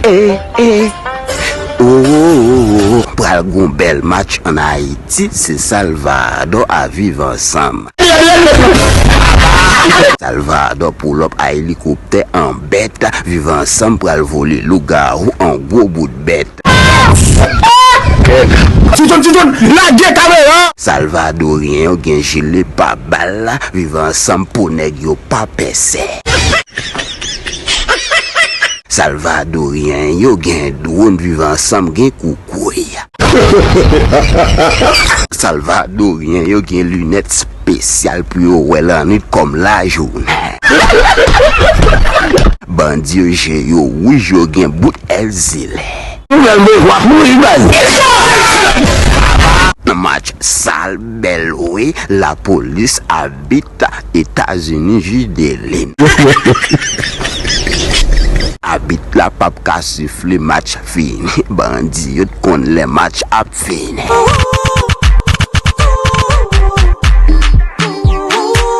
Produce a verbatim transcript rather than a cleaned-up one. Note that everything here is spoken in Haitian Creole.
E, e, o, o, o, o, pral gon bèl match ann Ayiti, se Salvador a Viv Ansanm. Salvador pull up a elikoptè an bèt, Viv Ansanm pral vole lougawou an gwo bout bèt. Titon, Titon, lage kamera! Salvadoryen yo gen jile pa bal, Viv Ansanm po nèg yo pa pèsè. Salvadoryen yo gen dwòn, Viv Ansanm gen koukouy. Salvadoryen yo gen linèt espesyal pou yo wè lannwit kòm lajounen. Bandi yo je yo wouj, yo gen bout èl zile. Nouvèl mwen w ap mouri bay. Nan match sal bèl wi, lapolis, abit, Etazini, Jidelin. Abit la p ap ka sifle, match fini. Bandi yo t konn lè match ap fini.